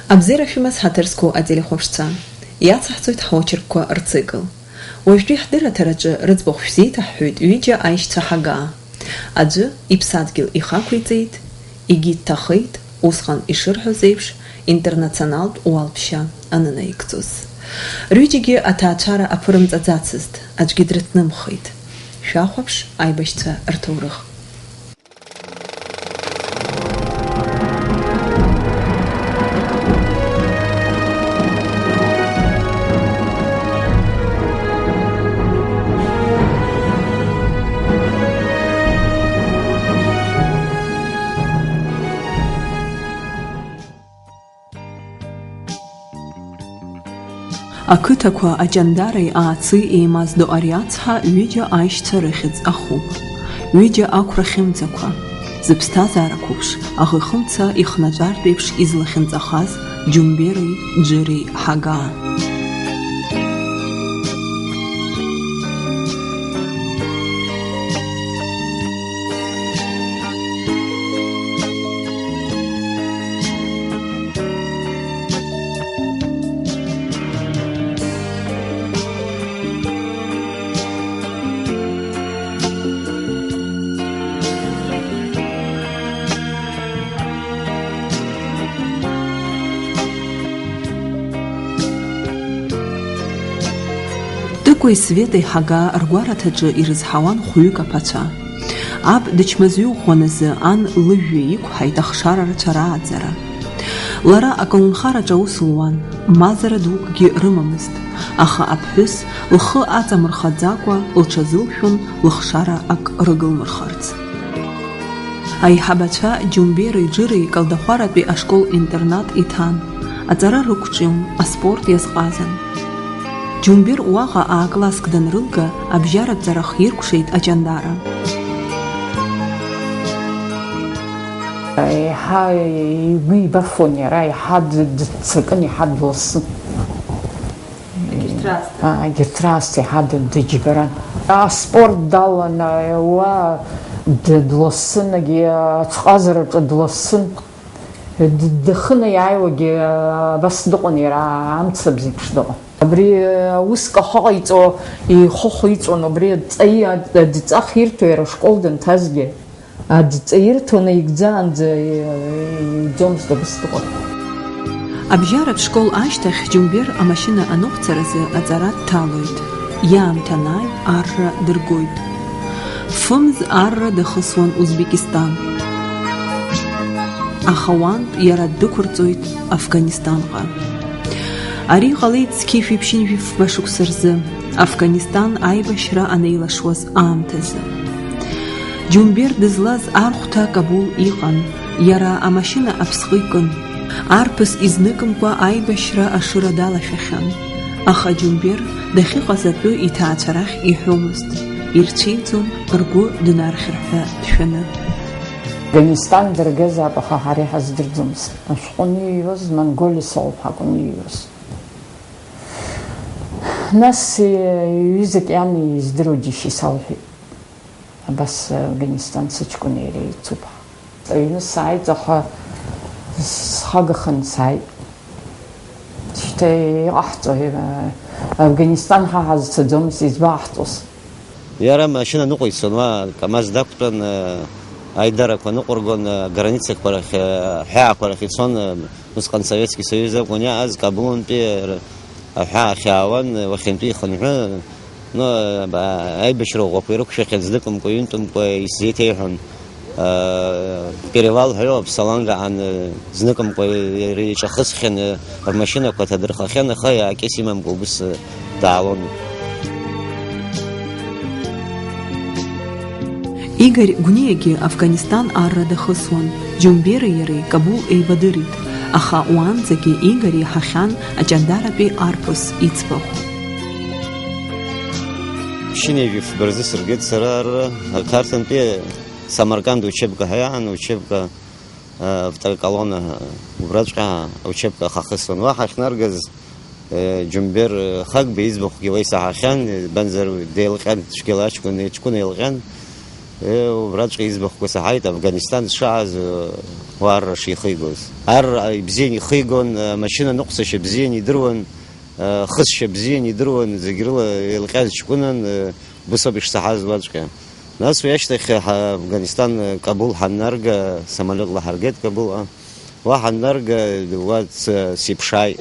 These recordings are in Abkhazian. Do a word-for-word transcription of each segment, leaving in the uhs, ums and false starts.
Абзиара шәымаз, ҳаҭыр зқәу ателехәаԥшцәа, иацаҳҵоит ҳочеркқәа рцикл. Уажәтәи ҳдырраҭараҿы рыӡбахә шәзеиҭаҳҳәоит ҩыџьа аишьцәа Ҳагаа. Аӡәы иԥсадгьыл ихақәиҵеит, егьи дҭахеит, усҟан ишырҳәоз еиԥш, интернационалтә уалԥшьа ананаигӡоз. Рҩыџьагьы аҭаацәара аԥырымҵаӡацызт, аӡәгьы дрыҭнымхеит. Шәахәаԥш аибашьцәа рҭоурых. Ақыҭақәа аҷандареи аацы еимаздо ари ацҳа ҩыџьа аишьцәа рыхьӡ ахуп. Ҩыџьа ақәра хьымӡақәа, зыԥсҭазаара қәыԥш, аӷа хымца ихнаҵәартә еиԥш излахьынҵахаз Џьумбери Џыри Ҳагаа. Тыкәеи Светеи Ҳагаа ргәараҭаҿы ирызҳауан хәҩык аԥацәа. Аб дычмазаҩ ӷәӷәан азы ан лыжәҩа иқәҳаит ахшара рацәа рааӡара. Лара аколнхараҿы аус луан, мазара дукгьы рымамызт, аха аԥҳәыс, лхы аҵамырхаӡакәа, лҽазылшәон лыхшара ак рыгылмырхарц. Аиҳабацәа Џьумбери Џыри Калдахәаратәи ашкол-интернат иҭан, аҵара рықәҿион, аспорт иазҟазан. Џьумбер уаҟа А-класск данрылга, абжьаратә ҵарах иркәшеит аҷандара. Еиҳа игәы ибафон иара, еиҳа д-, дыццакын, еиҳа дласын. Егьырҭ раасҭа. А, егьырҭ раасҭа еиҳа д-, дыџьбаран. Аспорт далан, уа д-, дласын, егьи ацәҟазараҿы дласын. Д-, дахьынаиааиуагьы, а, абас дыҟан иара, амцабз еиԥш дыҟан. Абри, а, уск ахы ҟаиҵо, ихыхә иҵон, убри адҵаи, а, адҵа ахирҭо иара ашкол данҭазгьы, адҵа ирҭо наигӡаанӡа, и-, иӡомызт, абас дыҟан. Абжьаратә школ ашьҭахь Џьумбер амашьына аныҟәцаразы аҵара дҭалоит. Иаамҭа анааи, арра дыргоит. Фымз арра дахысуан Узбекистан. Аха уантә иара ддәықәырҵоит Афганистанҟа. Ари ҟалеит зқьи жәиԥшьынҩажәи фба шықәса рзы, Афганистан аибашьра анеилашуаз аамҭазы. Џьумбер дызлаз архәҭа Кабул иҟан, иара амашьына аԥсҟы икын. Арԥыс изныкымкәа аибашьра ашыра далашәахьан, аха Џьумбер дахьыҟаз атәы иҭаацәа рахь иҳәомызт, ирцәиӡон ргәы днархьыр ҳәа дшәаны. Афганистан дыргазаап, аха ҳара иҳаздырӡомызт. Ашәҟәы аниҩуаз, Монголиа соуп ҳакәын ииҩуаз. Нас, э, ҩызак иан издыруа џьишьа исалҳәеит. Абас Афганистан сыҷкәыни иареи ицуп. Аҩны сааит, аха схагаханы сааит. Шьҭа иҟаҳҵои, э, Афганистан ҳа ҳазцаӡомызт, избаҟаҳҵоз? Иара амашьына ныҟәицон, уа КамАЗ дақәтәан, э, аидарақәа ныҟәыргон, э, границақәа рахь, э, аҳәаақәа рахь ицон, э, усҟан Советски Союз акәын иааз, Кабулынтәи, э, аҳәаа ахьаауан, э, уахьынтәи ихынҳәы, ну, э, ба-, аибашьра ӷәӷәақәа ирықәшәахьан, зныкымкәа, ҩынтәымкәа исзеиҭеиҳәон. Перевал ҳәа иҟоуп, Салангаҟан, зныкымкәа иара иҿахысхьан, рмашьынақәа ҭадырхахьан, аха акьыс имамкәа убыс даалон. Игорь Гәниагьы Афганистан арра дахысуан, Џьумбери иареи Кабул еибадырит, аха уаанӡагьы Игорь иаҳахьан аҷандаратәи арԥыс иӡбахә. Ԥшьынҩажәи фба рзы сыргеит сара арра, Қарҭынтәи Самарканд учебка ҳәа иаан, учебка, э, второй колонна, э, убраҵәҟьа аучебка ахахысуан. Уа ҳахьнаргаз, э, Џьумбер, э, Хагба иӡбахәгьы уа исаҳахьан, избанзар, деилҟьан, цәгьала аҷкәын, иҷкәын еилҟьан. Е, убраҵәҟьа иӡбахәқәа саҳаит, Афганистан дшааз, э, уа арра шихигоз. Арра ибзиан ихигон, э, амашьына ныҟәцашьа бзиан идыруан, э, хысшьа бзиан идыруан, зегь рыла еилҟьаз ҷкәынан, э, убыс ауп ишсаҳаз уаҵәҟьа. Нас уи ашьҭахь ҳа Афганистан, э, Кабул ҳаннарга, самолиотла ҳаргеит Кабулҟа. Уа ҳаннарга, уа ц-, сиԥшааит.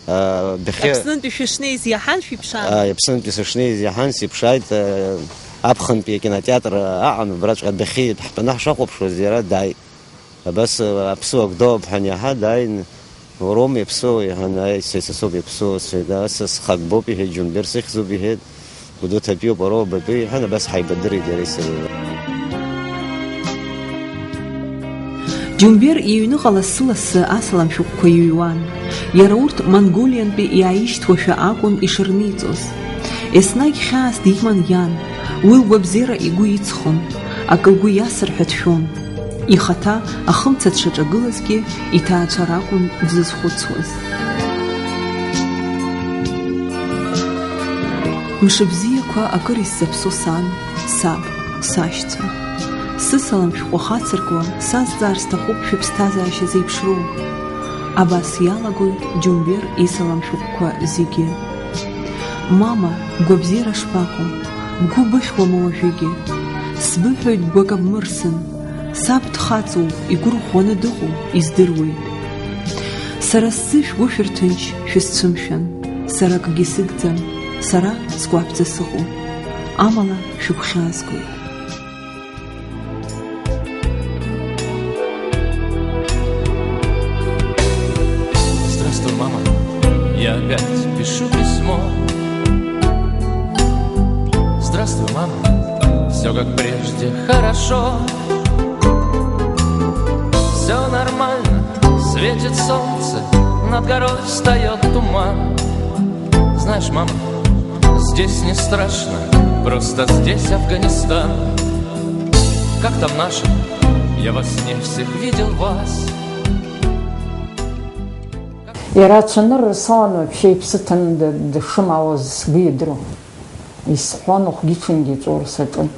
Э, бахьы Аԥснынтәи шәышнеиз иаҳан шәиԥшаан? Ааи, Аԥснынтәи сышнеиз иаҳан, сиԥшааит, э, аԥхынтәи акинотеатр аҟан, убраҵәҟьа адәахьы ҳтәаны ҳшахәаԥшуаз, иара дааит. Абас, э, аԥсуак доуп ҳәа аниаҳа, дааин, уароума иаԥсуа? Иҳәан, ааи, са, са соуп иаԥсуа, сҳәеит, ас схагбоуп, иҳәеит, Џьумбер сыхьӡуп, иҳәеит. Гәдоуҭатәиуп, уара убатәи, иҳәан, абас ҳаибадырит иареи сареи. Џьумбер иҩныҟа лассы-лассы асалам шәҟәқәа иҩуан. Иара урҭ Монголиантәи иааишьҭуашәа акәын ишырниҵоз. Еснагь хьаас диман иан, уи лгәабзиара игәы иҵхон, акы лгәы иасыр ҳәа дшәон. Ихаҭа ахымца дшаҿагылазгьы, иҭаацәа ракәын дзызхәыцуаз. Мшыбзиақәа акыр исзаԥсо сан, саб, сашьцәа. Сысалам шәҟәы ахацыркуа, сазҵаар сҭахуп шәыԥсҭазаашьа зеиԥшроу. Абас иалагоит Џьумбер исалам шәҟәқәа зегьы. Мама, гәабзиара шԥаҟоу? Бгәы быхьуама уажәыгьы? Сбыҳәоит бгәы акы бмырсын. Саб дхаҵоуп, игәы рӷәӷәаны дыҟоуп, издыруеит. Сара сзы шәгәы шәырҭынч, шәысцәымшәан. Сара акгьы сыгӡам, сара сгәаԥӡа сыҟоуп. Амала шәыгәхьаазгоит. Здравствуй, мама. Я опять пишу письмо. Здравствуй, мама. Все как прежде хорошо. Все нормально. Светит солнце, над горой встает туман. Знаешь, мама, здесь не страшно, просто здесь Афганистан. Как там наши? Я во сне всех видел вас. Иара ацәанырра салан вообще иԥсы ҭаны д-, дшымаауаз сгәы иадыру. Исҳәон, уахгьы-ҽынгьы иҵәуара саҿын.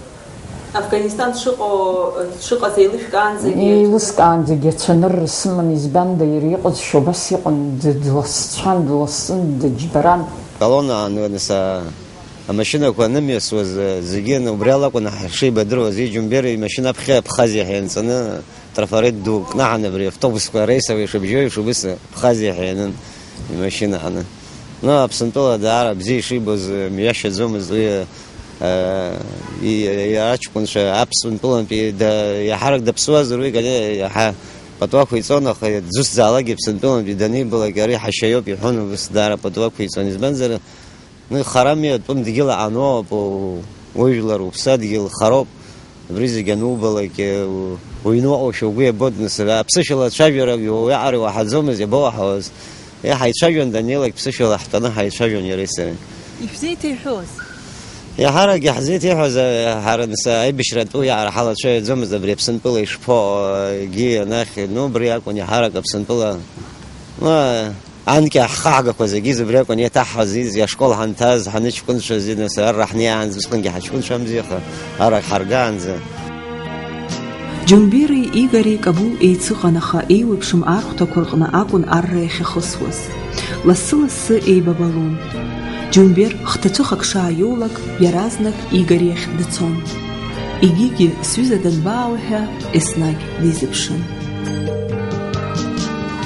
Афганистан дшыҟоу, дшыҟаз еилышәкаанӡагьы? Еилыскаанӡагьы ацәанырра сыман, избанда, иара иҟазшьа убас иҟан, д-, дласцәан, длассын, дыџьбаран. Колонна ааныланы са-, амашьынақәа анымҩасуаз, зегьы убри ала акәын ҳшеибадыруаз, Џьумбери имашьына аԥхьа Абхазиа ҳәа ианҵаны, трафарет ду кнаҳан абри автобусқәа рейсовые шыбжьоу еиԥш убыс Абхазиа ҳәа ианын имашьына ҳаны. Ну, Аԥсынтәыла даара бзиа ишибоз, э, мҩашьаӡомызт уи, э, и-, и-, аҷкәынцәа Аԥсынтәылантәи да-, иаҳарак даԥсуазар уи, конечно, иаҳа пату ақәиҵон, аха дзусҭзаалакгьы Аԥсынтәылантәи данибалак, ари ҳашьа иоуп иҳәон, убыс даара пату ақәиҵон. Избанзар, ну, харами, атәым дгьыл аҟаноуп, у-, ужәлар, уԥсадгьыл хароуп. Абри зегь анубалак, у-, уҩны уаҟоушәа угәы иабоит, нас, аԥсышәала ацәажәарагьы уаҩаҟара иуаҳаӡомызт, иабауаҳауаз? Еҳ, ҳаицәажәон даннеилак, ԥсышәала ҳтәаны ҳаицәажәон иареи сареи. Ишәзеиҭеиҳәоз? Иаҳарак иаҳзеиҭеиҳәоз, а, ҳара, нас, аибашьратә уиаара ҳалацәажәаӡомызт, абри Аԥсынтәыла ишԥо, а, егьи анахь, ну, убри акәын иаҳарак Аԥсынтәыла. Ну, Анкьа ҳхаҳгақәа зегьы зыбри акәын еиҭаҳҳаз, ашкол ҳанҭаз, ҳаныҷкәынцәаз, нас арра ҳнеиаанӡа, усҟангьы ҳаҷкәынцәамзи, аха арахь ҳаргаанӡа. Џьумбери Игори Кабул еицыҟан, аха еиуеиԥшым архәҭақәа рҟны акәын арра иахьахысуаз. Лассы-лассы еибабалон. Џьумбер хҭацәыхак шааиоулак, иаразнак Игори иахь дцон. Егьигьы сҩыза данбаауа ҳәа еснагь дизыԥшын.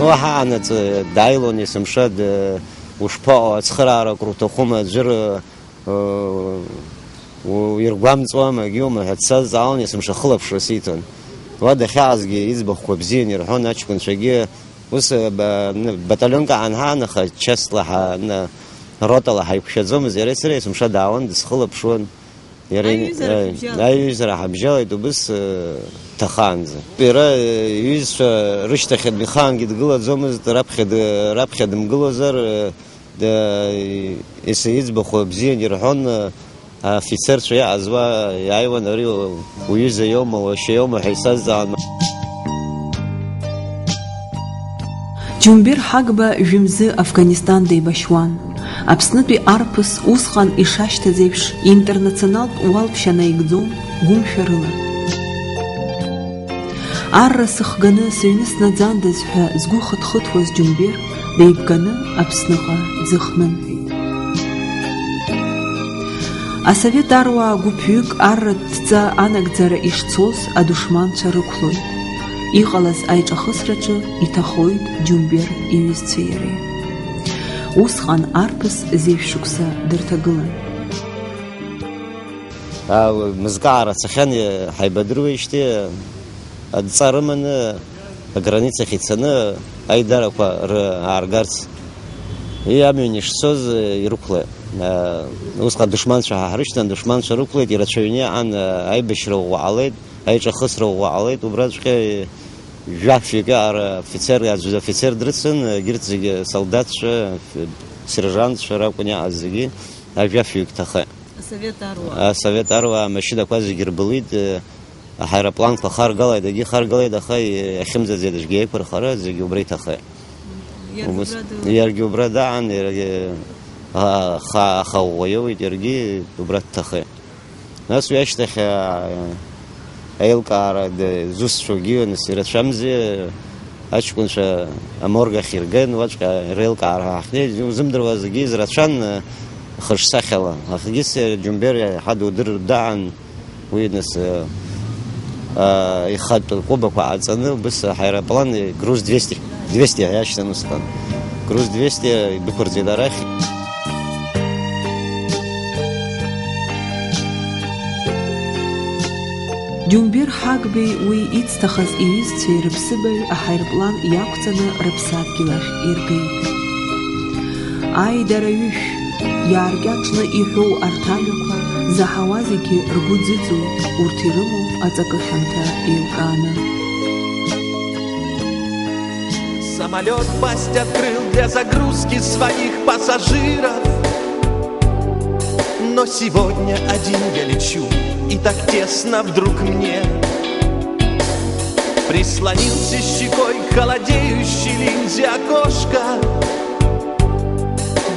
Уаҳа анаҵы дааилон есымша, д-, ушԥаҟоу, ацхыраарақәа уҭахума, аӡәыр, ы, у-, иргәамҵуама, егьиума ҳәа дсазҵаалан, есымша хылаԥшра сиҭон. Уа дахьаазгьы иӡбахәқәа бзиан ирҳәон аҷкәынцәагьы, ус, ы, ба-, ны-, баталионк аанҳаан, аха частьла ҳа-, ны-, ротала ҳаиқәшәаӡомызт, иареи сареи есымша даауан, дысхылаԥшуан. Иара ин-, Аиҩызара аи-, шәыбжьалеит? Аиҩызара ҳабжьалеит убыс, э, дҭахаанӡа. Иара, э, иҩызцәа рышьҭахь днеихаангьы дгылаӡомызт, раԥхьа д-, раԥхьа дымгылозар, э, д-, ес-, иӡбахә бзиан ирҳәон, э, афицерцәа иааз уа иааиуан, ари уҩыза иоума, уашьа иоума ҳәа исазҵаауан. Џьумбер Ҳагба жәымзы Афганистан деибашьуан. Аԥснытәи арԥыс усҟан ишашьҭаз еиԥш, интернационалтә уалԥшьа наигӡон гәымшәарыла. Арра сыхганы сыҩны снаӡандаз ҳәа згәы хыҭхыҭуаз Џьумбер деибганы Аԥсныҟа дзыхнымҳәит. Асовет аруаа гәыԥҩык арратә дҵа анагӡара ишцоз адушманцәа рықәлоит. Иҟалаз аиҿахысраҿы иҭахоит Џьумбер иҩызцәеи иареи. Усҟан арԥыс зежә шықәса дырҭагылан. А, мызкаара цахьан, ҳаибадыруеижьҭеи, адҵа рыманы, аграницахь ицаны, аидарақәа ры-, ааргарц. И амҩан ишцоз, ирықәлеит. А, усҟан душманцәа ҳа ҳрышьҭан, душманцәа рықәлеит, ирацәаҩны иаан, аибашьра ӷәӷәа ҟалеит, аиҿахысра ӷәӷәа ҟалеит, убраҵәҟьа жәафҩык аҟара афицер, аӡә афицер дрыцын, егьырҭ зегьы солдаҭцәа, сержантцәа ракәын иаҟаз зегьы, ажәафҩык ҭахеит. Асовет аруаа. Асовет аруаа амашьынақәа зегьы рбылит, э, аҳаирпланқәа харгалеит, егьи харгалеит, аха иахьымӡаӡеит аӡәгьы еиқәырхара, зегьы убра иҭахеит. Иаргьы убра ду-, иаргьы убра даан, иаргьы, а, аха, аха ӷәӷәа иоуит, иаргьы убра дҭахеит. Нас уи ашьҭахь, а, аилкаара д-, зусҭцәоугьы, нас ирацәамзи, аҷкәынцәа аморг ахь ирган, уаҵәҟьа реилкаара ҳахьнеиз, узымдыруа зегьы израцәан, а, хыш-сахьала. Ахгьы Џьумбер иаҳа дудыр даан, уи нас, а, а, ихатә кәыбақәа ҟаҵаны, убыс аҳаирплан, груз двести, двести иашьҭан усҟан. Груз двести идәықәырҵеит арахь. Џьумбер Ҳагбеи уи ицҭахаз иҩызцәеи рыԥсыбаҩ аҳаирплан иақәҵаны рыԥсадгьыл ахь иргеит. Аидара ҩышә иааркьаҿны иҳәоу арҭ ажәақәа заҳауа зегьы ргәы ӡыӡоит, урҭ ирымоу аҵакы хьанҭа еилкааны. Самолёт пасть открыл для загрузки своих пассажиров. Но сегодня один я лечу, и так тесно вдруг мне. Прислонился щекой к холодеющей линзе окошка.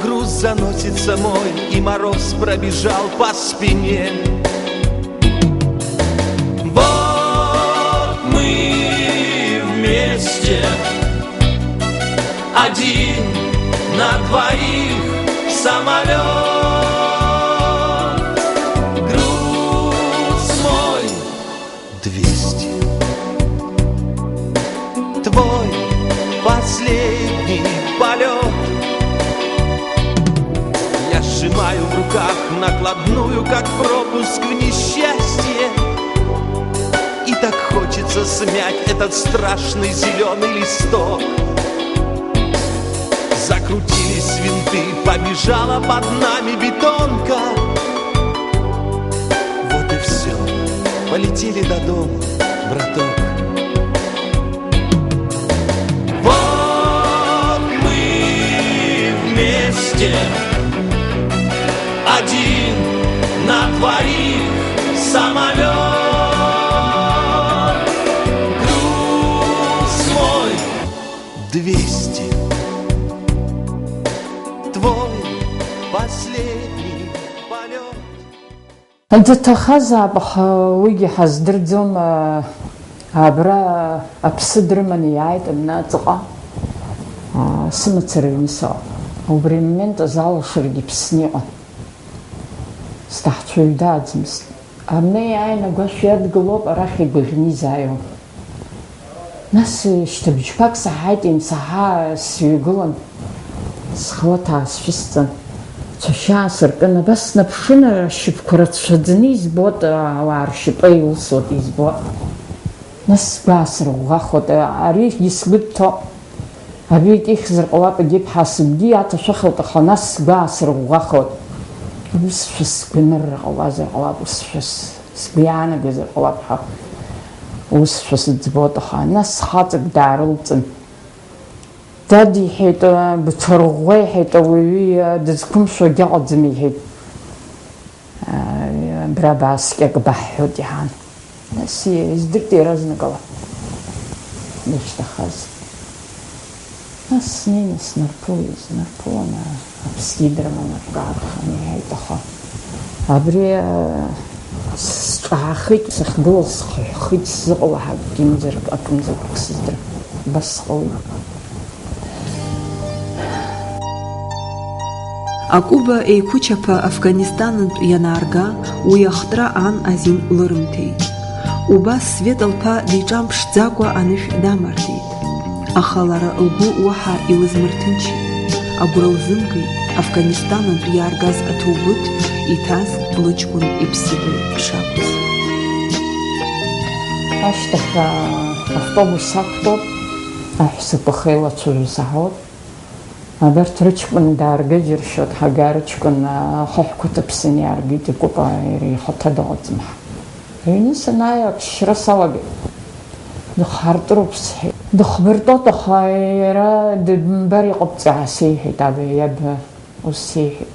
Груз заносится мой, и мороз пробежал по спине. Вот мы вместе, один на двоих самолёт. Груз мой двести. Твой последний полёт. Я сжимаю в руках накладную, как пропуск в несчастье. И так хочется смять этот страшный зелёный листок. Закрутились винты, побежала под нами бетонка. Вот и всё, полетели додому, браток. Вот мы вместе, один на двоих самолёт. Груз мой двести. Твой последний полёт. Дзаҭахазаап, аха уигьы ҳаздырӡом, а, абра аԥсы дрыманы иааит аҩны аҵаҟа, а, сымацара аҩны сыҟоуп. Убри амомент азы алашарагьы ԥсны иҟан. Сҭаацәа ҩдааӡамызт. Абна иааины агәашә иадгылоуп, арахь игәаӷьны изааиуам. Нас шьҭыбжьқәак саҳаит, имсаҳа сҩагылан, схалаҭ аасшәысҵан, цәашьы аасыркын, абас снаԥшын, ашьапқәа рацәаӡаны избоит, ауаа ршьапы еилсуеит избоит. Нас сгәы аасырӷәӷәахуеит, аригьы сгәы дҭоуп. Абри икьыхьзар ҟалап, егьиԥҳа сыгәгьы иаҭашәахьоуп, аха нас сгәы аасырӷәӷәахуеит. Усшәа сгәы анырра ҟалазар ҟалап, усшәа с-, сгәы иаанагозар ҟалап ҳәа, усшәа сыӡбоит, аха нас хаҵак даарылҵын. Дад, иҳәеит, бцәа рӷәӷәа, иҳәеит, ауаҩы дызқәымшәо агьыҟаӡам, иҳәеит. Абра бааскьак баҳҳәоит, иҳәан. Нас издырт иаразнакала дышьҭахаз. Нас снеины снарԥылеит, снарԥыланы аԥсгьы дрыманы акы аарханы иааит, аха абри, а, Сҿаахеит, сахьгылаз схыҳәхеит, сзыҟала ҳәа акымзар, акымзарак сыздырам. Убас сҟалеит. Акәыба еиқәычаԥа Афганистанынтә ианаарга, уи ахтра ан азин лырымҭеит. Убас Света лԥа диҿамԥшӡакәа анышә дамардеит. Аха лара лгәы уаҳа илызмырҭынчит, агәра лзымгеит Афганистанынтә иааргаз аҭоубыҭ иҭаз лыҷкәын иԥсыбаҩ шакәыз. Ашьҭахь, аа, автобус ақәтәоуп, аҳәсақәа хеилацәажәо саҳауеит. Абарҭ рыҷкәын дааргыџьыршьоит, ҳага рыҷкәын, аа, ахаҳәқәа ҭаԥсаны иааргеит, икәыпа иара ихаҭа дыҟаӡам ҳәа. Аҩны санааи, аччара салагеит. Дыхҳартыроуп, сҳәеит. Дыхбыртәоит, аха иара дыбымбар иҟабҵа, сеиҳәеит, аб, иаб ус сеиҳәеит.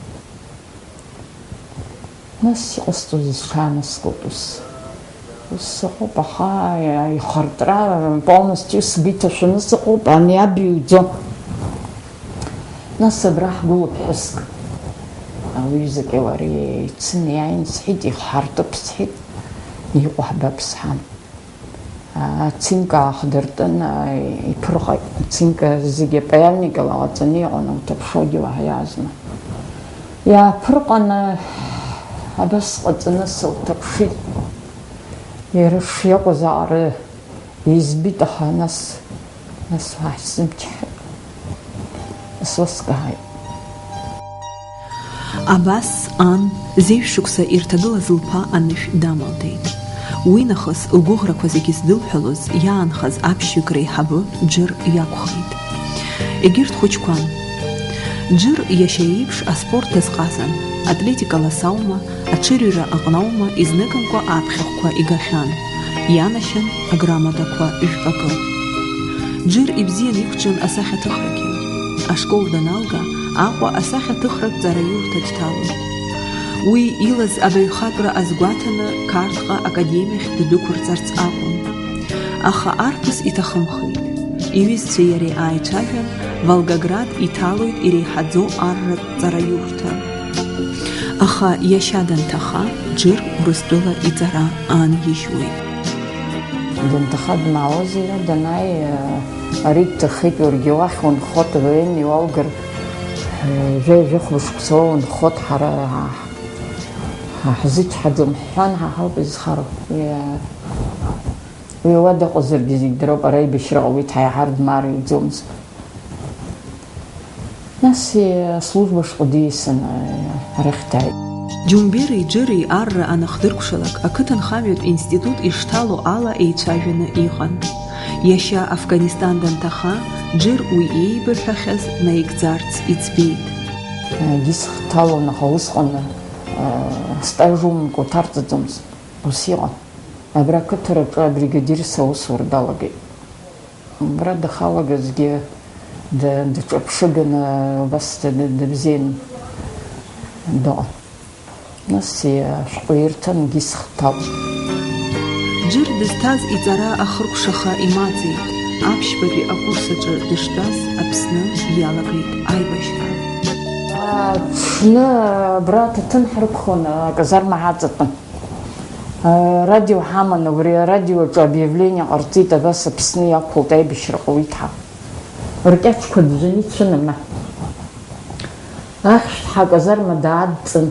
Нас иҟасҵозеи сҽааныскылт ус? Ус сыҟоуп, аха ихыртра полностью сгәы иҭашәаны сыҟоуп, ани аб иуӡом. Нас абра ҳгылоуп ԥҳәыск. Уҩызаки лареи еицын, иааин, сҳәеит, ихҳартып, сҳәеит, иҟоу ҳбап, сҳәан. Ацинк аахдыртын, иԥырҟеит. Ацинк зегьы паяльникала ҟаҵаны иҟан, уҭаԥшуагьы уаҳа иаазма. Иааԥырҟаны, абас ҟаҵаны сылҭаԥшит. Иара шиакәыз аҟара избеит, аха нас, нас уаҳа сзымчҳаит. Нас лыскааит. Абас ан зежә шықәса ирҭагылаз лԥа анышә дамалдеит. Уи нахыс лгәыӷрақәа зегьы здылҳәалоз иаанхаз аԥшьҩык реиҳабы Џыр иакәхеит. Егьырҭ хәыҷқәан. Џыр иашьа иеиԥш аспорт дазҟазан, атлетикала саума, аҽырҩра аҟнаума, изныкымкәа аԥхьахәқәа игахьан, ианашьан аграмотақәа жәпакы. Џыр ибзиан иқәҿион асахьаҭыхрагьы. Ашкол даналга, Аҟәа асахьаҭыхратә ҵараиурҭа дҭалоит. Уи илаз абаҩхатәра азгәаҭаны Қарҭҟа академиахь ддәықәырҵарц акәын. Аха арԥыс иҭахымхеит. Иҩызцәеи иареи ааицәажәан, Волгоград иҭалоит иреиҳаӡоу арратә ҵараиурҭа. Аха иашьа данҭаха, Џыр Урыстәыла иҵара аангьежьуеит. Данҭаха дмаауаз иара, данааи, ари дҭахеит, уаргьы уахь унхот, военный уалгар, жәа-, жәохә шықәса уа унхот, ҳара ҳа-, ҳа-, ҳзычҳаӡом, ҳҳәан, ҳа ҳауп изхароу. Уи, уи уа дыҟазаргьы зегь дыроуп, ара аибашьра ҟалеит, ҳаиҳар дмаар иуӡомызт. Нас, э, аслужба шҟа диасны, э, арахь дааит. Џьумбери Џыри арра анахдыркәшалак, ақыҭанхамҩатә институт ишҭало ала еицәажәаны иҟан. Иашьа Афганистан данҭаха, Џыр уи иеибырҳәахьаз наигӡарц иӡбеит. Егьыс хҭалон, аха усҟан, э, астаж умамкәа уҭарҵаӡомызт. Ус иҟан. Абра ақыҭараҿы абригадирс аусура далагеит. Убра дахалагазгьы д-, дыҿаԥшыганы убас д-, д-, дыбзиан дыҟан. Нас ашәҟәы ирҭан, егьыс хҭалт. Џыр дызҭаз иҵара ахыркәшаха имаӡеит, аԥшьбатәи акурс аҿы дыштәаз Аԥсны иалагеит аибашьра. Аҽны абра аҭаҭын ҳрықәхон, аказарма ҳаҵатәан. Радио ҳаман, убри арадио аҿы объявление ҟарҵеит, абас Аԥсны иақәлт, аибашьра ҟалеит ҳәа. Ркьаҿқәа ӡәӡәаны ицәынама. Ахьшәҭ ҳаказарма даадҵын,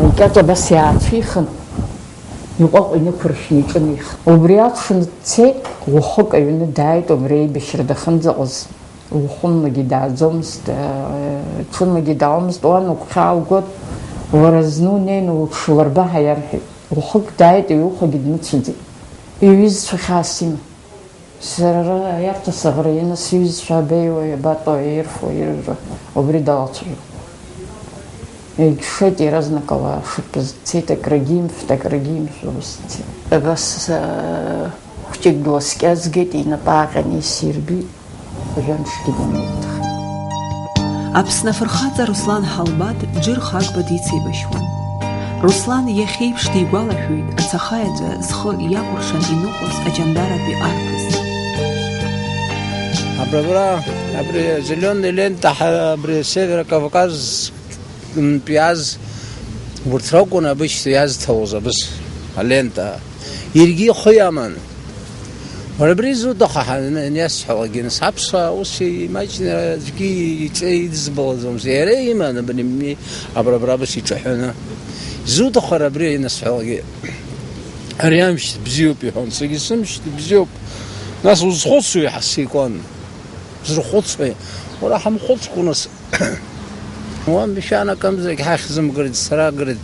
икьаҿ абас иаацәихын, иҟәаҟәа инықәыршәны иҿынеихт. Убри аҽны дцеит, уахык аҩны дааит, убри аибашьра дахьынӡаҟаз. Уахынлагьы дааӡомызт, ҽынлагьы даауамызт, уан угәхьааугоит, уара зны унеины уҽлырба ҳәа иарҳәеит. Уахык дааит, иҩухагьы дмыцәаӡеит. Иҩызцәа хьаас иман. Сара иарҭа саӷрагьы, нас иҩызцәа абеиуа, иабатәу, ирфо, иржәуа, убри далацәажәон. Егьшеит иаразнакала, шықәса цеит, акрагьы имфеит, акрагьы имшәа, ус цеит. Абас, э, хәҷык дласкьазгеит, инапы ааҟьаны исирбеит, жәамшгьы дымеиҭахеит. Аԥсны афырхаҵа Руслан Ҳалбаҭ Џыр Хагба дицеибашьуан. Руслан иахьеиԥш дигәалашәоит ацаха иаҵәа зхы иакәыршан иныҟәоз аҷандаратәи арԥыс. Абра, абра, абри зеленый лента, ҳа-, абри Северо-Кавказтәи иаз, урҭ ракәын абышьҭа иазҭауаз абыс. алента. Иаргьы ихы иаман. Уара абри изуҭаху ҳа-, н-, иасҳәалакгьы, нас аԥсуаа ус имаҷны аӡәгьы иҿы идызбалаӡомызт. Иара иман абри ми-, абра, абра абас иҿаҳәаны. Изуҭаху ара абри ианысҳәалакгьы? Ари амшьҭ бзиоуп, иҳәон. Саргьы сымшьҭ бзиоуп. Нас узхәыцуеи ҳәа сикуан. Бзырхәыцуеи? Уара ҳамхәыцкәа нас. Уан бшәан акымзарак ҳахьзымгарит, сара гарит.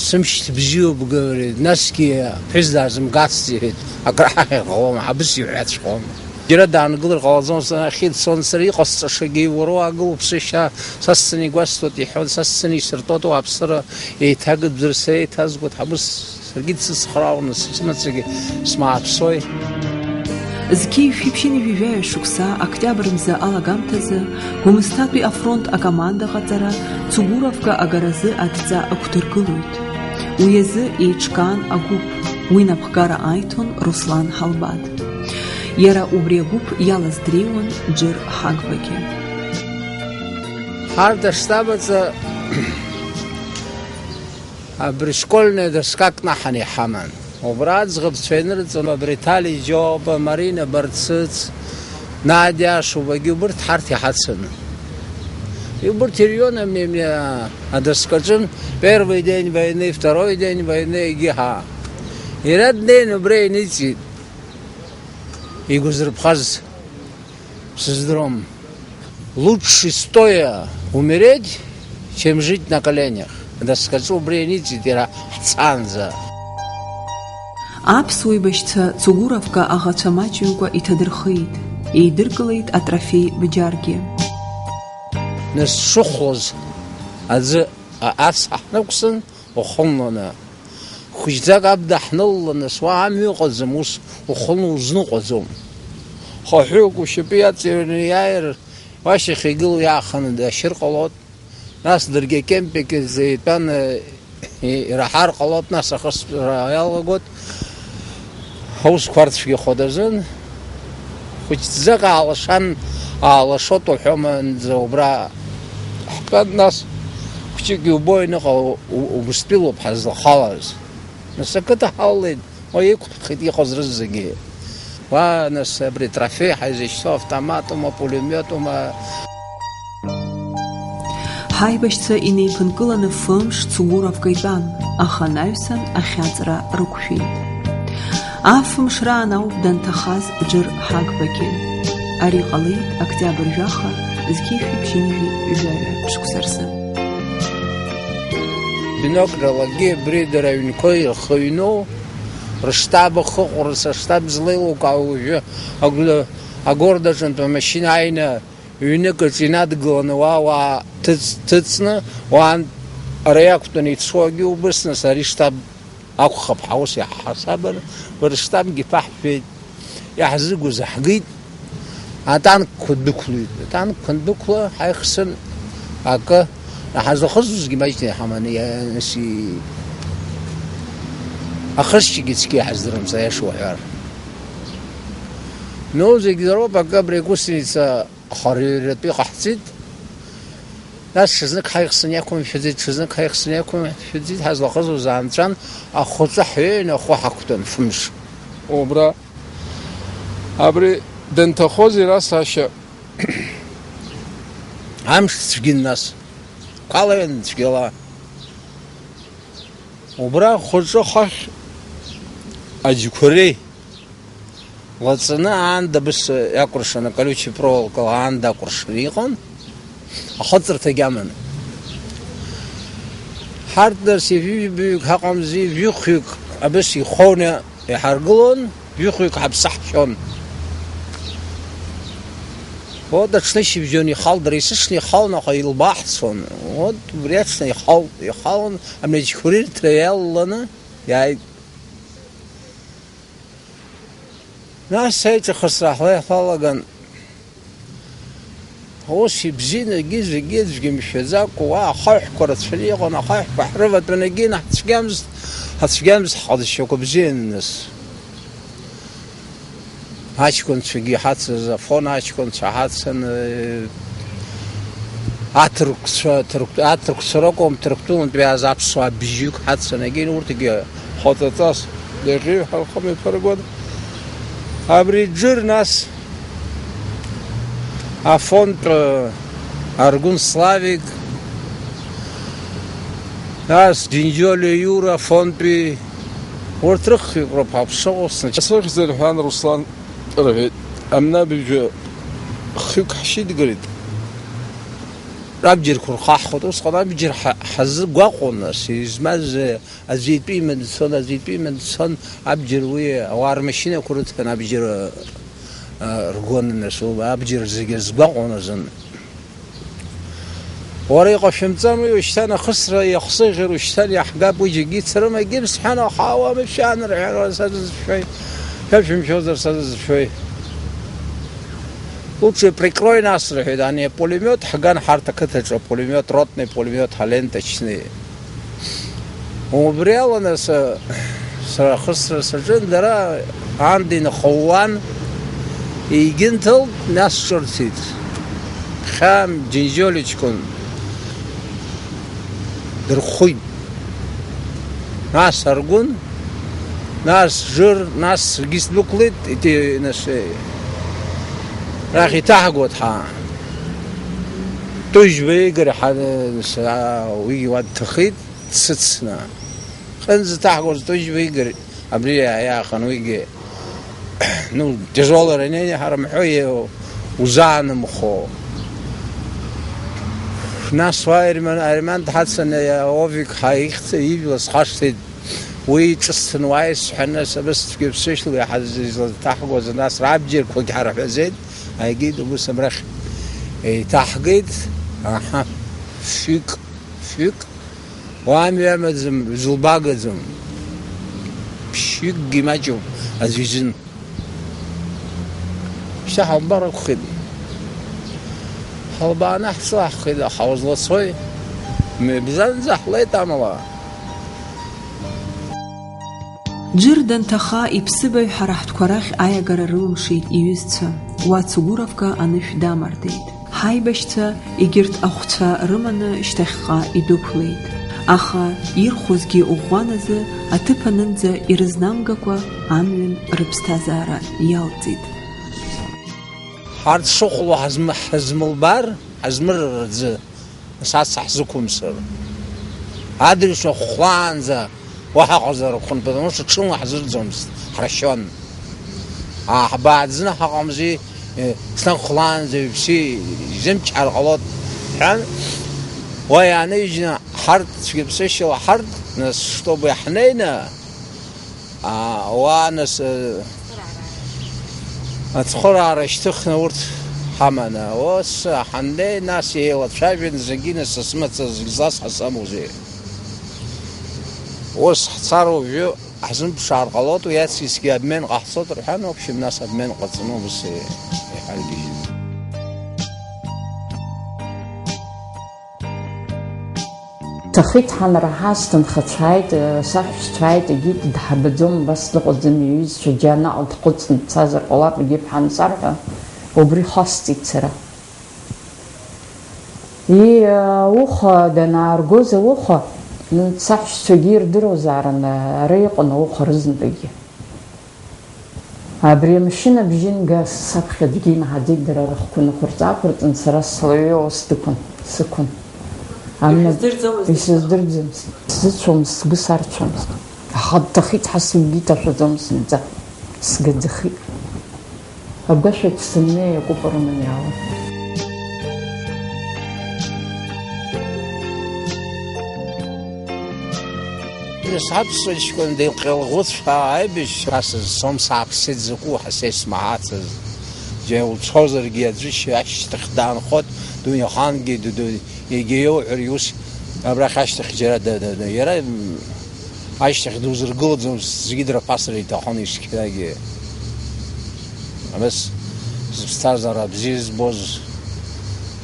Сымшьҭ бзиоуп, говорит, насгьы ԥҳәыс даазымгацт, иҳәеит, акыр ҳахьырхауама, абыс иҳәаҵәҟьом. Џьара даангылар ҟалаӡом, сара ахьыӡ цон, сара иҟасҵашагьы, уара уаагыл уԥсышьа, са сцаны игәасҭоит, иҳәон, са сцаны исыртәоит уааԥсыра, еиҭагыдбзар, сара еиҭазгоит, абыс. Саргьы дсыцхраауан, сымаҵугьы смааԥсои. Зқьи жәшәи ԥшьынҩажәи жәаҩа шықәса октиабр мза алагамҭазы Гәымсҭатәи афронт акоманда ҟаҵара Цугуровка агаразы адҵа ықәдыргылоит. Уи азы еиҿкаан агәыԥ, уи напхгара аиҭон Руслан Ҳалбаҭ. Иара убри агәыԥ иалаз дреиуан Џыр Ҳагбагьы. Ҳарҭ аштаб аҿы Абри школьная доска кнаҳаны иҳаман. Убра аӡӷабцәа инырҵон, абри Ҭали Џьоба, Марина Барцыц, Надиа Ашубагьы убырҭ ҳарҭ иҳацын. Убырҭ ирҩуан абни, абни, а, адоскаҿы первый день войны, второй день войны, егьи ҳа. Иара днеин убра иниҵит. Игәазырԥхаз сыздырам. Лучше стоя умереть, чем жить на коленях. Адоскаҿы убри аниҵит иара ҳцаанӡа. Аԥсуа еибашьцәа Цугуровка аӷацәа маҷымкәа иҭадырхеит, еидыркылеит атрофеи бџьаргьы. Нас сшыхәлоз аӡы, а, ацҳа ҳнықәсын, ухымланы. Хәыҷӡак аб даҳнылланы, уа амҩа ыҟаӡам, ус ухылны узныҟәаӡом. Хаҳәык ушьапы иаҵыҩрны иааир, уашьахь игылоу иааханы дашьыр ҟалоит, нас даргьы акемпик изы итәан, и-, ираҳар ҟалоит, нас ахысра иалагоит. Аусқәа рцәгьахоит азын. Хәыҷӡак аалашан, аалашоит уҳәоманӡа убра ҳтәан, нас хәҷык иубо аҩныҟа у-, у-, убыстәылоуп ҳазлахалаз. Нас ақыҭа ҳалалеит, уа иқәҳхит иҟаз рызегьы. Уа, нас, абри трофеи ҳаизышьҭоу автоматума, пулемиотума. Ҳаибашьцәа инеиԥынкыланы фымш Цугуровка итәан, аха анаҩсан ахьаҵра рықәшәеит. Афымш раан ауп данҭахаз Џыр Ҳагбагьы. Ари ҟалеит октиабр жәаха, зқьи жәшәи ԥшьынҩажәи жәаҩа шықәса рзы. Бинокль алагьы абри дара аҩнқәа ирхыҩноу, рыштаб ахыҟәра, сыштаб злеилукаау уажәы агәы-, агордаҿынтә амашьына ааины ҩнык аҿы инадгыланы уа уаа ҭыҵ-, ҭыҵны, уаантә ара иақәтәаны ицо агьы убыс, нас ари штаб акәхап ҳәа ус иаҳҳасабын, бара рштабгьы ԥаҳшәеит, иаҳзыгәыз ҳгеит, атанкқәа дәықәлеит, атанкқәа андәықәла ҳаихсын акы, ҳазлахысызгьы маҷны иҳаманы, иа-, нас и-, ахысшьагьы цқьа иҳаздырам, сара аиаша уҳәар. Ну, зегь роуп, акы абри агәсҭеица Ахырҩратәы иҟаҳҵеит. Нас ҽазнык ҳаихсны иақәымшәаӡеит, ҽазнык ҳаихсны иақәымшәаӡеит, ҳазлахызуаз аанҵәан, ахәаҿы ҳҩеины ахәы ҳақәтәан, фымш. Убра, абри данҭахози, ара сашьа, амш цәгьан нас, қәалаҩын цәгьала. Убра ахәаҿы хыхь аџьқәреи лаҵаны аанда абыс иакәыршан, аколючий проволокала аанда акәыршаны иҟан, ахыҵырҭагь аман. Ҳарҭ нас ҩажәи жәаҩык ҳаҟамзи, жәохәҩык абыс ихәоны иҳаргылон, жәохәҩык ҳаԥсы ҳшәон. Вот аҽнышьыбжьон ихалт, дара есыҽны ихалон, аха илбааҳцон. Вот убри аҽны ихалт, ихалон, амҩаџьқәреи рҭра иалаланы иааит. Нас аиҿахысра ҳлеиҳәалаган, ус ибзианы, егьи зегьы аӡәгьы мшәаӡакәа, уа ахаҳәқәа рацәаны иҟан, ахаҳәқәа ҳрыватәаны егьи наҳцәгьамызт, ҳацәгьамызт ҳҟазшьақәа бзианы нас. Аҷкәынцәагьы иҳацыз, Афон аҷкәынцәа ҳацын, э, Аҭырқәцәа, ҭырқә-, аҭырқәцәа ракәым, Ҭырқәтәылантәи иааз аԥсуаа бжьҩык ҳаццан егьин, урҭгьы хаҵаҵас иахьеиҳархом иԥыргон. Абри Џыр, нас Афонтә, Аргәын Славик, нас Џьынџьолиа Иура Афонтәи, урҭ рыхҩык роуп ҳаԥшыҟоу снач-. Сыхьӡ рҳәан, Руслан, рҳәеит, амнабыжәҩа хҩык ҳшьыдгылеит. Абџьарқәа рхаҳхуеит, усҟан абџьар ҳа-, ҳазгәаҟуан, нас, измаз, э, аӡәы итәы иманы дцон, аӡәы итәы иманы дцон, абџьар уи ауаа рмашьынақәа рыҭҟьаны абџьар, э, ргон, нас, уи абџьар зегьы азгәаҟуан азын. Уара иҟашәымҵан уи, ушьҭан ахысра иахсыӷьыр, ушьҭан иаҳгап, уи џьаргьы ицарым, егьи сҳәан, аха ауаа мышәан, рҳәан, уара са дызшәои, шәа шәымшәозар, са дызшәои. Лучше прикрой нас, рҳәеит, ани апулемиот ҳган ҳарҭ ақыҭаҿы, апулемиот, ротный пулемиот ҳаленточный. Убри ала нас, сара ахысра саҿын, дара аанда инхыууан, егьынҭалт, нас ҿырҭит. Ԥхьа Џьынџьолиа ҷкәын дырхәит. Нас Аргәын, нас Џыр, нас саргьы сдәықәлеит, ити-, нас, э, рахь иҭаҳгоит ҳа. Тәыжьба Игорь ҳа-, нас, а, уигьы уа дҭахеит, дсыцны. Хынӡа иҭаҳгоз Тәыжьба Игорь абри иаахан, уигьы, ну, тяжёлое ранение ҳарымҳәо, иу-, узаанымхо. Нас уа Ариман, Ариман дҳацаны, Овик ҳа ихьӡ, ижәла схашҭит. Уи ҿысҭын уааи сҳәаны, сабыс цәгьа ԥсышьла иҳаз-, излаҭаҳгоз, нас рабџьарқәагь ҳарҳәазеит, ааигеит, убыс абрахь еиҭаҳгеит. Аҳа, шәҩык, шәҩык. Уа амҩа амаӡам, зылбагаӡам. Ԥшьҩыкгьы маҷуп аӡәы изын. Шьҭа ҳалбар акәхеит. Ҳалбааны ҳцылаҳхит, аха узлацои? Мҩабзанӡа ҳлеит амала. Џыр данҭаха, иԥсыбаҩ ҳара ҳтәқәа рахь аиагара рылымшеит иҩызцәа. Уа Цугуровка анышә дамардеит. Ҳаибашьцәа егьырҭ ахәцәа рыманы шьҭахьҟа идәықәлеит. Аха ирхәозгьы ӷәӷәан азы аҭыԥ анынӡа ирызнамгакәа амҩан рыԥсҭазаара иалҵит. Ҳарҭ шыхәлоу ҳазм-, ҳазмылбар, ҳазмырыр аӡы, нас ацҳа ҳзықәымсыр. Адырҩаҽны хәлаанӡа уа ҳаҟазар акәын, потому что ҽынла ҳзырӡомызт, ҳрашьон. Аа, ҳбааӡаны ҳаҟамзи, э, ҽнак хәлаанӡа ҩԥси изымчҳар ҟалоит, ҳәан, уа иааныжьны ҳарҭ цәгьаԥсышьала ҳарҭ, нас, чтобы иаҳнеины, аа, уа, нас, э, ацхыраара шьҭыхны урҭ ҳаманы, ус ҳаннеи, нас еилацәажәан, зегьы, нас, сымацара зегь зласҳа сымоузеи? Ус ҳцар уажәы ҳзымԥшаар ҟалоит, уи аҵкьысгьы обмен ҟаҳҵоит рҳәан, в общем, нас обмен ҟаҵаны ус иҳаргьежьит. Ҭахеит ҳанраҳа, сҭынхацәааит, саҳәшьцәааит, егьит дҳабаӡом, абас дыҟаӡам, иҩызцәа џьа наҟ дхәыцны дцазар ҟалап, егьи ԥҳа ансарҳәа, убри хасҵеит сара. И, ауха данааргоз ауха, саҳәшьцәагьы ирдыруазаарын, ара иҟан ауха рызынтәыкгьы. Абри амашьына бжьынга саԥхьа аӡәгьы имаҳаӡеит, дара рыхқәа нықәырҵа-аақәырҵан, сара слаҩеиуа сдәықәын, сықәын. Амҩа Ишәыздырӡомызт? Исыздырӡомызт. Сзыцәомызт, сгәы сарцәомызт. Аха дҭахеит ҳәа сыгәгьы иҭашәаӡомызт зынӡа. Сгаӡахеит. Агәашәаҿ саннеи, акәыпа рыманы иаауан. Нас аԥсуа ҷкәын деилҟьа-лӷәыцәаа аибашьцәа асыз сом сааԥсеит закәу ҳәа са исмаҳацыз. Џьа уцозаргьы аӡәы ашьҭахь даанхоит, дунеихангьы дыдуеит, егьа иоуҳәар иус абрахь ашьҭахь џьара да, да, да, иара, м, ашьҭахь дузыргылаӡом, зегьы драԥасыр иҭахын ишьҭахьгьы. Абас зыԥсҭазаара бзиа збоз,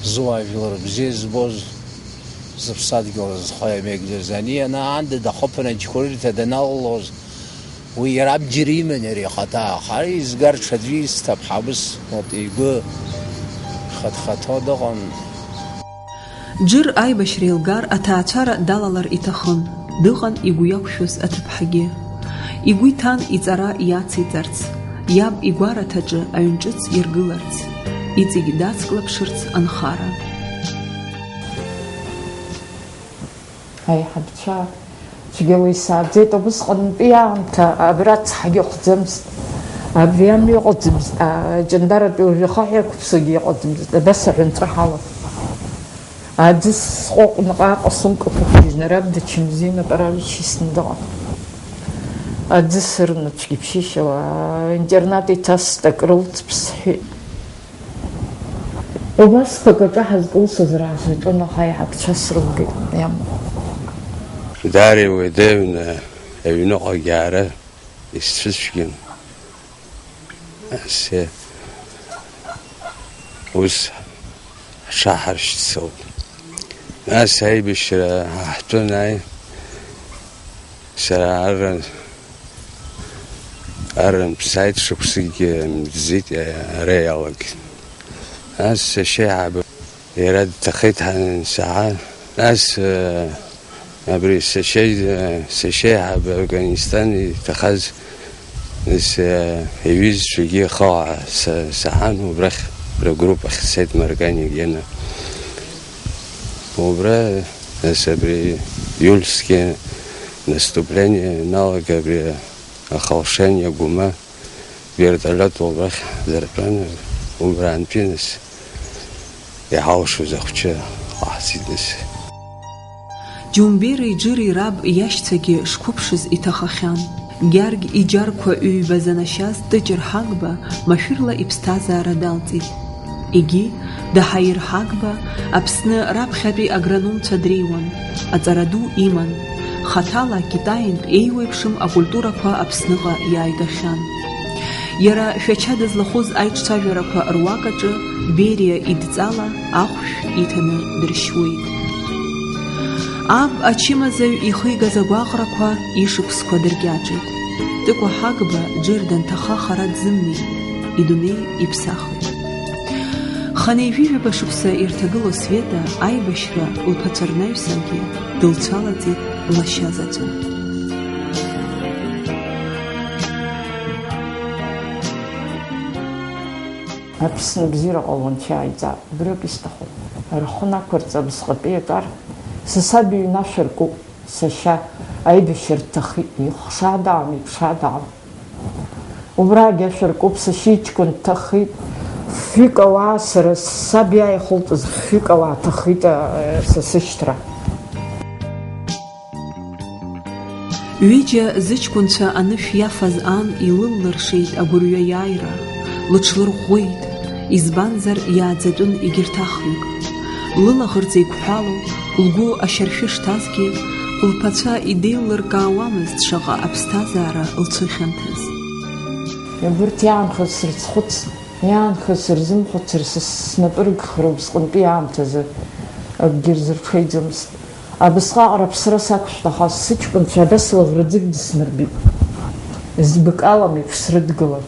зуаажәлар бзиа збоз, зыԥсадгьыл зхы иамеигӡаз ани ана аанда дахыԥаны аџьқәырырҭа даналалоз, уи иара абџьар иман иара ихаҭа, аха изгар ҽаӡәы исҭап ҳәа абыс, вот, игәы хыҭхыҭуа дыҟан. Џыр аибашьра еилгар, аҭаацәара далалар иҭахын, дыҟан игәы иақәшәоз аҭыԥҳагьы. Игәы иҭан иҵара иациҵарц, иаб игәараҭаҿы аҩн ҿыц иргыларц, иҵегь дацклаԥшырц анхара. Аиҳабцәа цәгьала исааӡеит, убысҟантәи аамҭа абра цҳагьы ыҟаӡамызт, абри амҩа ыҟаӡамызт, а, Ҷандаратәи уажәы ахаҳә иақәыԥсогьы ыҟаӡамызт, абас аҳәынҵәа ҳалан. Аӡы сҟәаҟәныҟәааҟа сумкақәа ԥыжьны, Рабда Чымзи Напаравич исны дыҟан. Аӡы сырны цәгьаԥшьышьала аинтернат иҭаст, акрылҵп сҳәеит. Убасқәак аҿы ҳазкылсыз раазаҿын, аха аиҳабцәа срылгеит, иамур. Дариа уи деиҩны аҩныҟагьы аара исцәыцәгьан. Ас, ус ҳҽаҳаршьцылт. Нас аибашьра ҳаҳтәын, аи, сара арра-, аррантә сааит, шықәсыкгьы мҵӡеит, ара иалагеит. Нас сашьа еиҳабы Иара дҭахеит ҳансаҳа. Нас, э, абри сашьа, э, сашьа еиҳабы Афганистан иҭахаз, нас, э, иҩызцәагьы хауаа са-, саҳан убрахь, ргруппахь сцеит Маркани Гена. Убра, нас, абри июльские наступление ианалага, абри Ахалшени Агәыма вертолиот убрахь ҳзыртәан, убраантәи нас иҳалшоз ахәҷы ҟаҳҵеит нас. Џьумбери Џыри раб иашьцәагьы шқәыԥшыз иҭахахьан. Гьаргь иџьарқәа ҩба занашьаз Тыҷыр Ҳагба машәырла иԥсҭазаара далҵит. Егьи, Даҳаир Ҳагба, Аԥсны раԥхьатәи агрономцәа дреиуан, аҵара ду иман, хаҭала Китаинтә еиуеиԥшым акультурақәа Аԥсныҟа иааигахьан. Иара Шәача дызлахәыз аиҿцәажәарақәа руак аҿы Бериа идҵала ахәшә иҭаны дыршьуеит. Аб ачымазаҩ ихигаз агәаҟрақәа ишықәсқәа дыркьаҿит. Тыкәа Ҳагба Џыр данҭаха хара дзымнеит, идунеи иԥсахит. Хынҩажәи жәаба шықәса ирҭагылоу Света аибашьра лԥацәа рнаҩсангьы дылцәалаӡит лашьа заҵәы. Аԥсны абзиара ҟалон, цәааиӡа, убриоуп исҭаху. Рхы нақәырҵап, зҟатәи акар, са саб иҩны ашәа ркуп. Сашьа аибашьра дҭахеит, ихшадаам, иԥшадаам. Убрагьы ашәа ркуп, сашьа иҷкәын дҭахеит. Фҩык ауаа, сара саб иааихылҵыз фҩык ауаа ҭахеит, а, са сышьҭра. Ҩыџьа зыҷкәынцәа анышә иафаз ан илыллыршеит агәырҩа иааира, лыҽлырӷәӷәеит, избанзар иааӡатәын егьырҭ ахҩык. Лылаӷырӡ еиқәҳәало, лгәы ашьаршәы шҭазгьы, лԥацәа идеиллыркаауамызт шаҟа аԥсҭазаара лцәыхьанҭаз. Абырҭ иаанхаз срыцхәыц, иаанхаз сырзымхәыцыр, са снапы рыгхара усҟантәи аамҭазы акгьы рзырҽеиӡомызт. Абысҟак рыԥсра сақәшәт, аха сыҷкәынцәа абас лаӷырӡык дысмырбеит. Збыкалам еиԥш срыдгылан.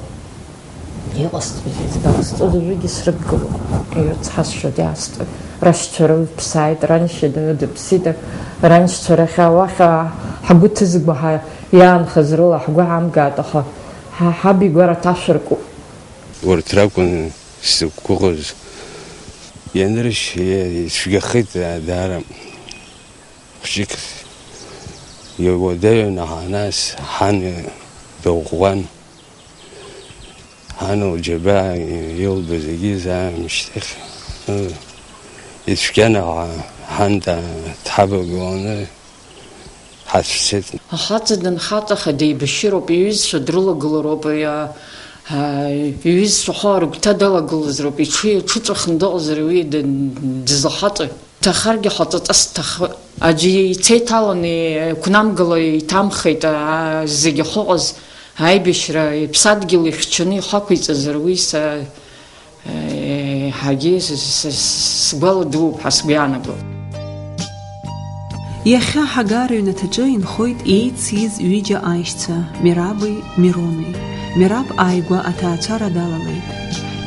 Иҟасҵозеи, избан сҵоз уажәыгьы срыдгылон. Ирыцҳасшьоит, иаасҭоит. Рашьцәа рыԥсааит, раншьа ды-, дыԥсит, раншьцәа рахь уахь, а, ҳгәы ҭызго ҳа-, иаанхаз рыла ҳгәы ҳамгааит, аха ҳа-, ҳаб игәараҭа шәыркуп. Урҭ ракәын сзықәгәыӷыз. Ианыршь, ицәгьахеит, а, даара. Хәыҷык иуадаҩын, аха нас ҳан дыӷәӷәан. Ҳан лџьабаа илбаз зегьы заамышьҭахь, ы, ицәгьан, аха ҳан да-, дҳабагыланы ҳацәцеит. Ахаҵа дынхаҵаха деибашьыроуп, иҩызцәа дрылагылароуп, иа-, а, иҩызцәа хәа рыгәҭа далагылазароуп, иҽы-, иҽыҵәахны дыҟазар уи д-, дызлахаҵои? Ҭахаргьы ҳаҵаҵас дҭахы-, аӡәы ицеиҭаланы иқәнамгыло иҭамхеит, аа, зегьы ахьыҟаз аибашьра иԥсадгьыл ихьчаны ихақәиҵазар уи са, еиҳагьы с-, с-, с-, сгәала дууп ҳәа сгәы иаанагоит. Иахьа ҳагара аҩнаҭаҿы инхоит еициз ҩыџьа аишьцәа, Мераби Мирони. Мераб ааигәа аҭаацәара далалеит.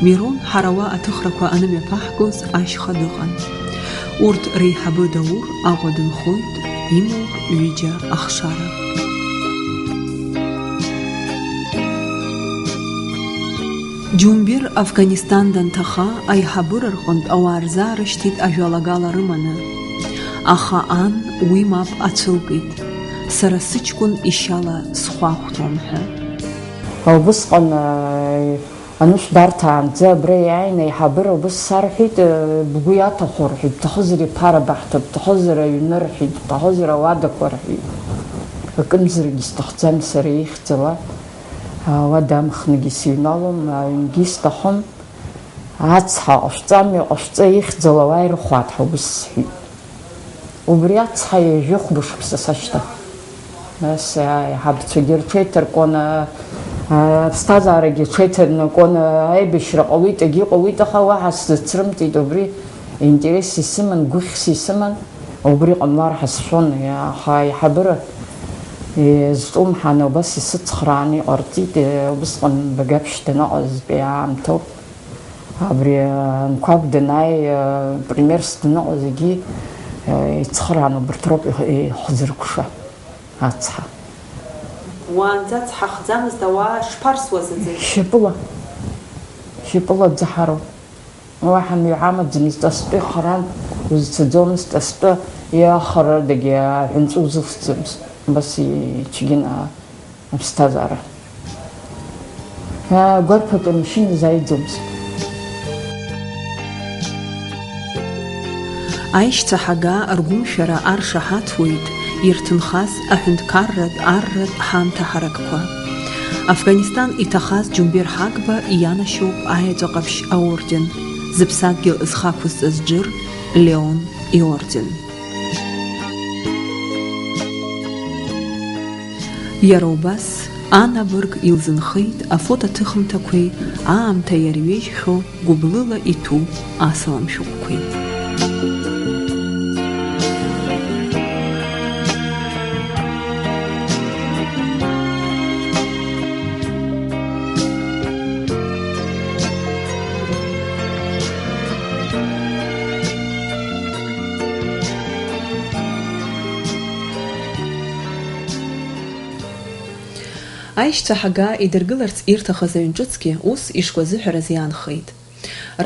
Мирон ҳара уа аҭыхрақәа анымҩаԥаҳгоз ашьха дыҟан. Урҭ реиҳабы Даур Аҟәа дынхоит, имоуп ҩыџьа ахшара. Џьумбир Афганистан данҭаха, аиҳабыра рҟынтә ауаа рзаарышьҭит ажәалагала рыманы. Аха ан уи мап ацәылкит. Сара сыҷкәын ишьала схәахәҭуам ҳәа. Убысҟан, э, анышә дарҭаанӡа абра иааины аиҳабыра убыс сарҳәеит, э, бгәы иаҭаху рҳәеит, бҭахызар иԥара баҳҭап, бҭахызар аҩны рҳәеит, бҭахызар ауадақәа рҳәеит. Акымзаракгьы сҭахӡам сара ихьӡала, ауада амхныгьы сыҩналом, аҩнгьы сҭахым. Ацҳа ҟашәҵа, амҩа ҟашәҵа, ихьӡала уааи рыхәаҭҳа, убыс сҳәеит. Убри ацҳа ҩажәи хәба шықәса сашьҭан. Нас аиҳабацәагьы рҽеиҭаркуан, а, аԥсҭазаарагьы рҽеиҭанакуан, аибашьра ҟалеит, егьи ҟалеит, аха уаҳа сзацрымҵит, убри интерес исыман, гәыхьс исыман, убри ҟамлар ҳәа сшәон, аха аиҳабыра изҿлымҳаны убас исыцхрааны иҟарҵеит, убысҟан Багаԥшь даныҟазтәи аамҭоуп. Абри, э, Анқәаб данааи, э, премьерс даныҟаз егьи, э, ицхыраан убарҭ роуп иҳ-, иҳзыркәша, ацҳа. Уаанӡа цҳа хӡамызт, ауаа шԥарсуаз аӡы? Шьапыла, шьапыла аӡы ҳароуп. Уаҳа мҩа ҳамаӡамызт, астәы ихаран, узцаӡомызт, астәы иахарадагьы аҳәынҵәа узывсӡомызт. Убас ицәгьан а-, Аԥсҭазаара. Гәарԥак амашьына зааиӡомызт. Аишьцәа ҳага ргәымшәара аршаҳаҭуеит ирҭынхаз аҳәынҭқарратә арратә ҳамҭа ҳаракқәа. Афганистан иҭахаз Џьумбер Ҳагба ианашьоуп аеҵәа ҟаԥшь аорден, зыԥсадгьыл зхы ақәызҵаз Џыр Леон иорден. Иара убас, ан абырг илзынхеит афотоҭыхымҭақәеи аамҭа иарҩежьхьоу гәыблыла иҭәу асалам шәҟәқәеи. Аишьцәа ҳага идыргыларц ирҭахыз аҩн ҿыцгьы ус ишгәазыҳәараз иаанхеит.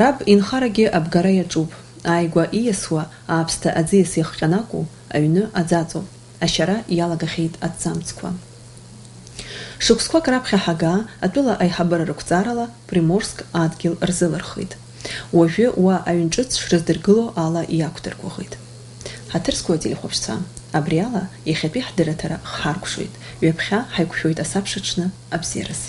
Раб инхарагьы абгара иаҿуп, ааигәа ииасуа ааԥсҭа аӡиас иахҟьаны акәу, аҩны аӡаҵоуп, ашьара иалагахьеит аҭӡамцқәа. Шықәсқәак раԥхьа ҳага атәыла аиҳабыра рықәҵарала Приморск адгьыл рзылырхит. Уажәы уа аҩн ҿыц шрыздыргыло ала иақәдыргәыӷит. Ҳаҭыр зқәу ателехәаԥшцәа, абри ала иахьатәи ҳдырраҭара хҳаркәшоит, ҩаԥхьа ҳаиқәшәоит асабшаҽны абзиараз.